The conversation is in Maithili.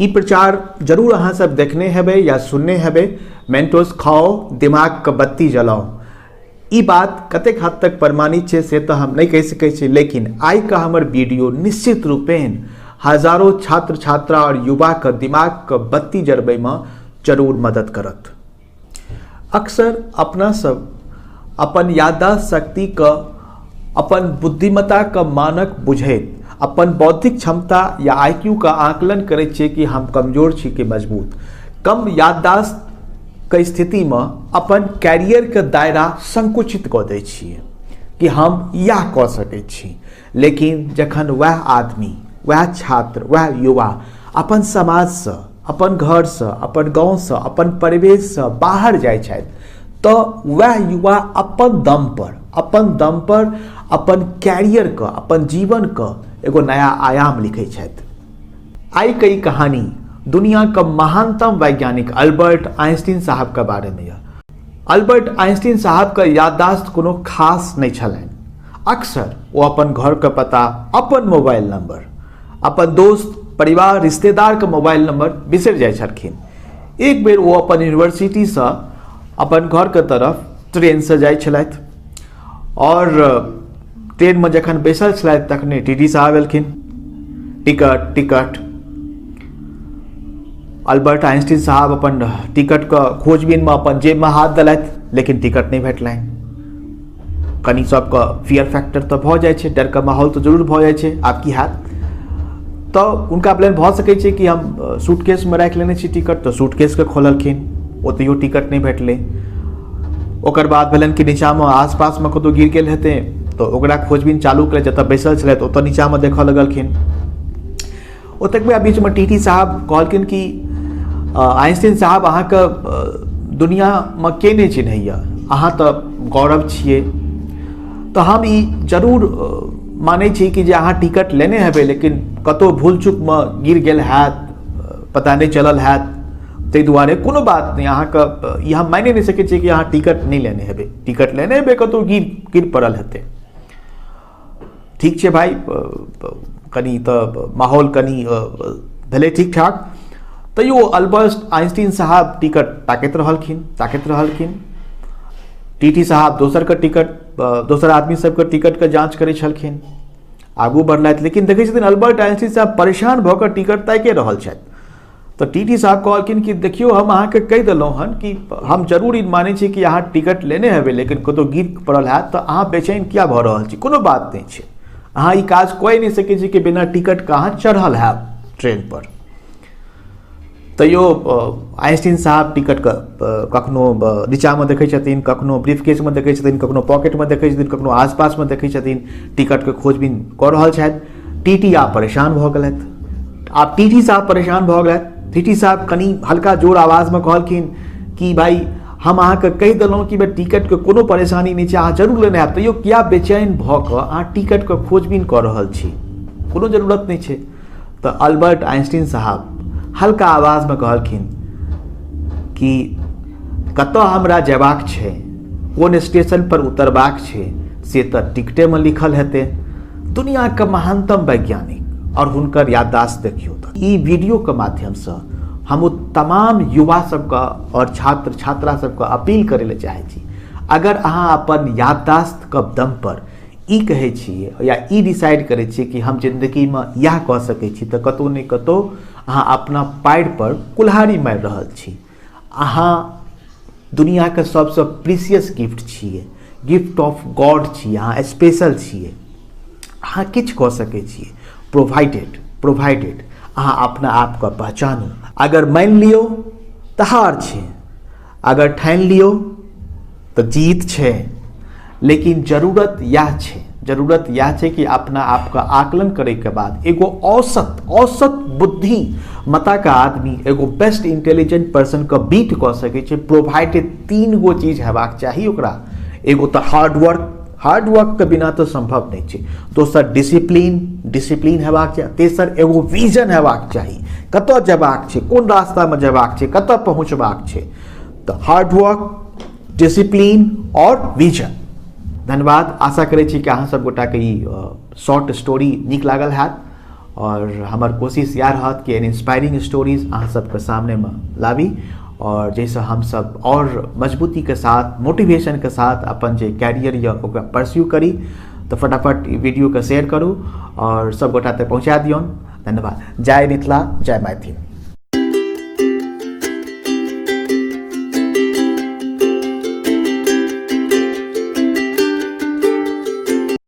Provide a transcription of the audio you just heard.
ई प्रचार जरूर अहाँ सब देखने हेबै या सुनने हेबै, मेंटोस खाओ दिमाग के बत्ती जलाओ। ई बात कतेक हद तक प्रमाणित छै से तऽ हम नहि कहि सकै छी, लेकिन आइ के हमर वीडियो निश्चित रूपेण हजारों छात्र छात्रा और युवा के दिमाग के बत्ती जरबै में जरूर मदद करत। अक्सर अपना सब अपन याददाश्त शक्ति के अपन बुद्धिमत्ता के मानक बुझैत अपन बौद्धिक क्षमता या आईक्यू के आकलन करै छियै कि हम कमजोर छी कि मजबूत। कम याददाश्त के स्थिति में अपन कैरियर के दायरा संकुचित कऽ दै छियै कि हम इएह कऽ सकै छी। लेकिन जखन वएह आदमी, वएह छात्र, वएह युवा अपन समाजसँ, अपन घरसँ, अपन गाँवसँ, अपन परिवेशसँ बाहर जाइ छथि तऽ वएह युवा अपन दम पर, अपन दम पर अपन कैरियरके, अपन जीवनके एगो नया आयाम लिखै छथि। आइ के ई कहानी दुनिया के महानतम वैज्ञानिक अल्बर्ट आइंस्टीन साहब के बारे में यह। अल्बर्ट आइंस्टीन साहब के याददाश्त कोनो खास नहीं छलनि। अक्सर वो अपन घर के पता, अपन मोबाइल नंबर, अपन दोस्त, परिवार, रिश्तेदार के मोबाइल नंबर बिसरि जाइ छलखिन। एक बेर वो अपन यूनिवर्सिटी से अपन घर के तरफ ट्रेन से जाइ छलथि और ट्रेन में जखन बैसल छलथि तखने टी टी साहब एलखिन। Ticket, ticket. अल्बर्ट आइंस्टीन साहब अपन टिकट के खोजबीन में अपन जेब में हाथ देलथि, लेकिन टिकट नहीं भेटलनि। कनी सबके फियर फैक्टर तऽ भऽ जाइ छै, डरके माहौल तऽ जरूर भऽ जाइ छै, आब की हैत। तऽ हुनका प्लान भऽ सकै छै कि हम सूटकेसमे राखि लेने छी टिकट, तऽ सूटकेसके खोललखिन, ओतहियो टिकट नहि भेटलै। ओकर बाद भेलनि कि नीचाँमे आसपासमे कतहु गिर गेल हेतै, तऽ ओकरा खोजबीन चालू केलथि। जतऽ बैसल छलथि ओतऽ नीचाँमे देखऽ लगलखिन। ओतबे बीचमे टी टी साहब कहलखिन कि आइंस्टीन साहब, अहाँके दुनिआमे के नहि चिन्हैए, अहाँ तऽ गौरव छियै। तऽ हम ई जरूर मानै छी कि जे अहाँ टिकट लेने हेबै, लेकिन कतहु भूल चूकमे गिर गेल हैत, पता नहि चलल हैत, ताहि दुआरे कोनो बात नहि, अहाँके ई हम मानि नहि सकै छियै कि अहाँ टिकट नहि लेने हेबै। टिकट लेने हेबै, कतहु गिर पड़ल हेतै। ठीक छै भाइ, कनि तऽ माहौल कनि भेलै ठीक ठाक। तैयो अल्बर्ट आइंस्टीन साहब टिकट ताकैत रहलखिन, ताकैत रहलखिन। टी टी साहब दोसरके टिकट, दोसर आदमी सबके टिकटके जाँच करै छलखिन। आगू बढ़लथि, लेकिन देखै छथिन अल्बर्ट आइंस्टीन साहब परेशान भऽ कऽ टिकट ताकिए रहल छथि। तऽ टी टी साहब कहलखिन कि देखियौ, हम अहाँके कहि देलहुँ हन कि हम जरूर ई मानै छी कि अहाँ टिकट लेने हेबै, लेकिन कतहु गिर पड़ल हैत, तऽ अहाँ बेचैन किया भऽ रहल छी, कोनो बात नहि छै। अहाँ ई काज कऽ नहि सकै छी कि बिना टिकटके अहाँ चढ़ल हैब ट्रेनपर। तैयो आइंस्टीन साहब टिकटके कखनो नीचाँमे देखै छथिन, कखनो ब्रीफकेसमे देखै छथिन, कखनो पॉकेटमे देखै छथिन, कखनो आसपासमे देखै छथिन, टिकटके खोजबीन कऽ रहल छथि। टी टी आब परेशान भऽ गेलथि। आब टी टी साहब परेशान भऽ गेलथि। टी टी साहब कनि हल्का जोर आवाजमे कहलखिन कि भाइ, हम अहाँके कहि देलहुँ कि भाइ टिकटके कोनो परेशानी नहि छै, अहाँ जरूर लेने आयब, तैयो किया बेचैन भऽ कऽ अहाँ टिकटके खोजबीन कऽ रहल छी, कोनो जरूरत नहि छै। तऽ अल्बर्ट आइंस्टीन साहब हल्का आवाजमे कहलखिन कि कतऽ हमरा जयबाक छै, कोन स्टेशन पर उतरबाक छै, से तऽ टिकटेमे लिखल हेतै। दुनियाके महानतम वैज्ञानिक और हुनकर याददाश्त देखियौ। तऽ ई वीडियोके माध्यमसँ हम ओ तमाम युवा सबके और छात्र छात्रा सबके अपील करै लए चाहै छी, अगर अहाँ अपन याददाश्तके दम पर ई कहै छियै या ई डिसाइड करै छियै कि हम जिन्दगीमे इएह कऽ सकै छी, तऽ कतहु ने कतहु अहाँ अपना पाएर पर कुल्हाड़ी मारि रहल छी। अहाँ दुनिआके सबसँ प्रीसियस गिफ्ट छियै, गिफ्ट ऑफ गॉड छियै, अहाँ स्पेशल छियै, अहाँ किछु कऽ सकै छियै, प्रोवाइडेड अहाँ अपना आपके पहचानू। अगर मानि लियौ तऽ हार छै, अगर ठानि लियौ तऽ जीत छै, लेकिन जरूरत इएह छै, जरूरत इएह छै कि अपना आपके आकलन करैके बाद एगो औसत बुद्धि मताके आदमी एगो बेस्ट इंटेलिजेंट पर्सनके बीट कऽ सकै छै, प्रोवाइडेड 3 गो चीज हेबाक चाही ओकरा। एगो तऽ हार्डवर्क, हार्डवर्कके बिना तऽ सम्भव नहि छै। दोसर डिसिप्लीन, डिसिप्लीन हेबाक चाही। तेसर एगो विजन हेबाक चाही, कतऽ जेबाक छै, कोन रास्तामे जेबाक छै, कतऽ पहुँचबाक छै। तऽ हार्डवर्क, डिसिप्लीन और विजन। धन्यवाद। आशा करै छी कि अहाँ सब गोटाके ई शॉर्ट स्टोरी नीक लागल हैत। आओर हमर कोशिश इएह रहत कि एहन इंस्पायरिंग स्टोरीज अहाँ सबके सामनेमे लाबी आओर जाहिसँ हमसब आओर मजबूतीके साथ, मोटिवेशनके साथ अपन जे कैरियर यऽ ओकरा परस्यू करी। तऽ फटाफट ई वीडियोके शेयर करू आओर सब गोटा तक पहुँचा दियौन। धन्यवाद। जय मिथिला, जय मैथिल।